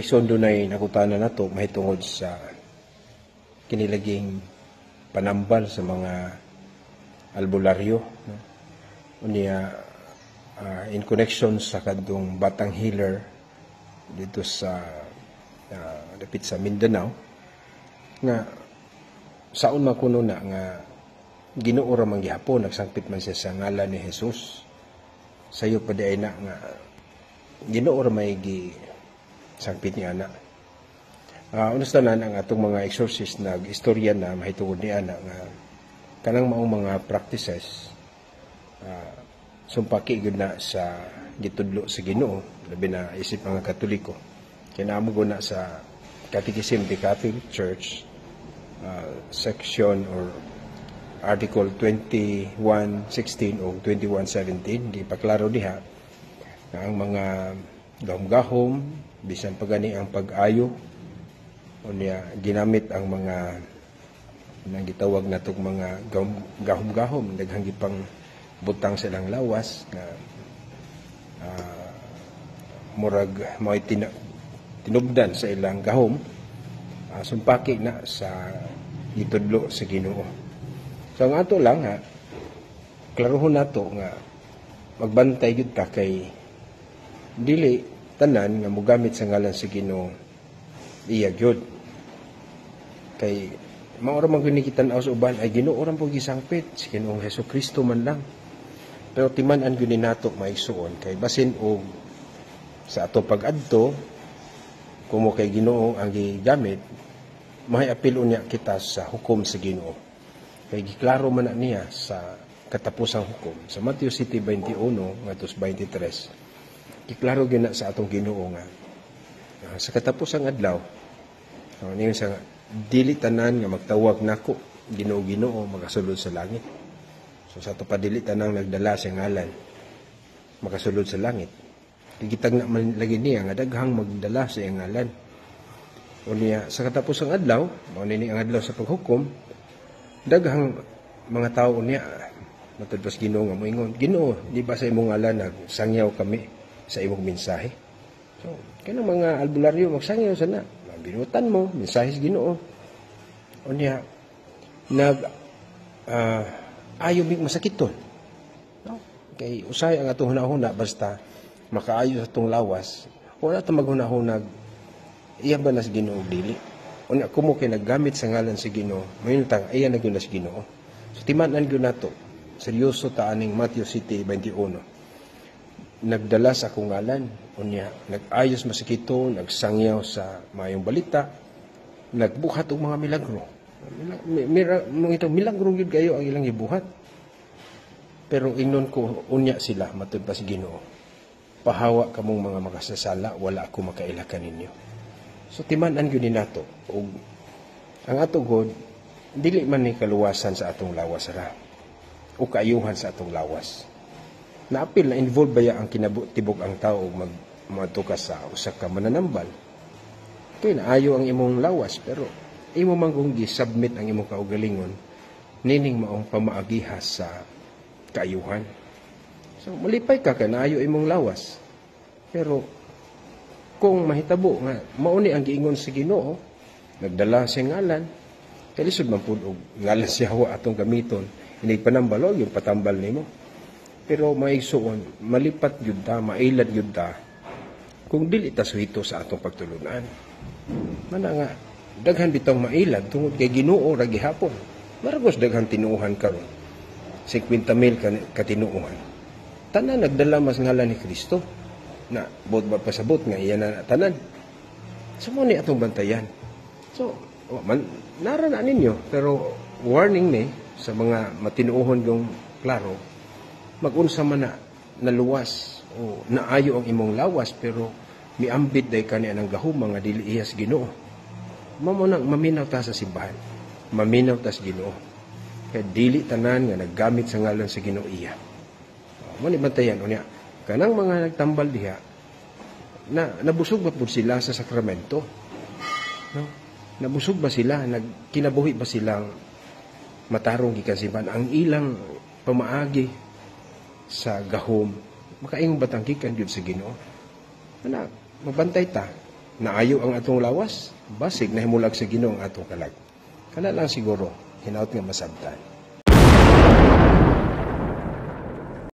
Maigsoon, dunay nangutana nato mahitungod sa kinilaging panambal sa mga albularyo, no? Unya in connection sa kadtong batang healer dito sa dapit sa Mindanao nga saon man kuno na nga Ginoo ra man gihapon, nagsangpit man siya sa ngalan ni Jesus. Sayo pa diay na nga Ginoo ra may gi sangpit ni ana. Una sa tanan, ang atong mga exorcist nag-istorya na mahitungod ni ana nga kanang maong mga practices sumpaki gyud na sa gitudlo sa Ginoo, labi na isip mga Katoliko. Kay naa man na sa Catechism of the Catholic Church, section or article 2116 o 2117, gipaklaro diha nga ang mga gahom-gahom, bisan pa gani ang pag-ayo, unya ginamit ang mga nang gitawag natong mga gahom-gahom, daghang gipang butang sa ilang lawas nga murag mao'y tinubdan sa ilang gahom, sumpaki na sa gitudlo sa Ginoo. So ang ato lang ha, klarohon nato nga magbantay gyud ta kay dili tanan nga mogamit sa ngalan sa Ginoo iya gyud. Kay mao ra man gyud ni gitan-aw sa uban, ay Ginoo ra po gisangpit, si Ginoong Hesus Kristo man lang. Pero timan-an gyud ni nato, maigsuon, kay basin og sa ato pag-adto kumo kay Ginoo ang gigamit, mahay apil unya kita sa hukom sa Ginoo. Kay giklaro man na niya sa katapusang hukom sa Mateo 7:21 ngadto sa 23. Giklaro gyud na sa atong Ginoo nga sa katapusang adlaw niyon sa dili tanan nga magtawag nako, "Ginoo, Ginoo," makasulod sa langit. So sa ato pa, dili tanang nagdala sa ngalan makasulod sa langit. Gitagna man lagi niya nga daghang magdala sa iyang ngalan. Unya sa katapusang adlaw, mao ni ang adlaw sa paghukom, daghang mga tao unya matud pa sa Ginoo nga moingon, "Ginoo, di ba sa imong ngalan nagsangyaw kami sa imong mensahe?" So kanang mga albularyo magsangyaw sana, binutan mo mensahe sa Ginoo. Unya nag ayo mig masakiton, no? Kay usahay ang atong hunahuna, basta makaayo sa atong lawas, wala ta maghunahunag iya ba na sa Ginoo dili. Unya kumo kay naggamit sa ngalan sa Ginoo, mayon tang iya na gyud na sa Ginoo. So timan-an gyud nato, seryoso ta aning Matthew 7:21. Nagdala sa akong ngalan, unya nag-ayos masakito, nagsangyaw sa maayong balita, nagbuhat og mga milagro. Mga itong milagro gyud kayo ang ilang gibuhat. Pero ingnon ko unya sila matud pa sa Ginoo, "Pahawa kamong mga makasasala, wala ako makaila kaninyo." So timan-an gyud ni nato og ang ato god dili man ni kaluwasan sa atong lawas ra o kaayuhan sa atong lawas. Naapil na involved baya ang kinabutibok ang tao og mag moadto ka sa usa ka mananambal. Kay naayo ang imong lawas, pero imo man kung gi-submit ang imong kaugalingon nining maong pamaagiha sa kaayuhan. So malipay ka kay naayo imong lawas. Pero kung mahitabo nga mao ni ang giingon sa Ginoo, nagdala siya ngalan, kay lisod man pud og ngalan siya wa atong gamiton inig panambal o yung patambal nimo. Pero maigsuon, malipat gyud ta, mailad gyud ta kung dili ta suhito sa atong pagtulunan. Mana nga daghan bitong mailad tungod kay Ginoo ra gihapon. Maragos daghan tinuohan karon. 50 mil katinuohan. Tanan nagdala mas ngalan ni Kristo. Na bot ba pasabot nga iya na tanan. So mo ni atong bantayan. So wa man nara na ninyo, pero warning ni sa mga matinuohon yung klaro, magunsa man na naluwas o naayo ang imong lawas, pero miambit day kani ang gahuma nga dili iya sa Ginoo. Mao nang maminaw ta sa simbahan. Maminaw ta sa Ginoo. Kay dili tanan nga naggamit sa ngalan sa Ginoo iya. Mo ni bantayan unya kanang mga nagtambal diha na nabusog ba pud sila sa sakramento? No? Nabusog ba sila? Nagkinabuhi ba silang matarong gikan simbahan? Ang ilang pamaagi sa gahom makaingon ba tang gikan gyud sa Ginoo? Ana, mabantay ta. Naayo ang atong lawas, basig nahimulag sa Ginoo ang atong kalag. Kana lang siguro, hinaut nga masabtan.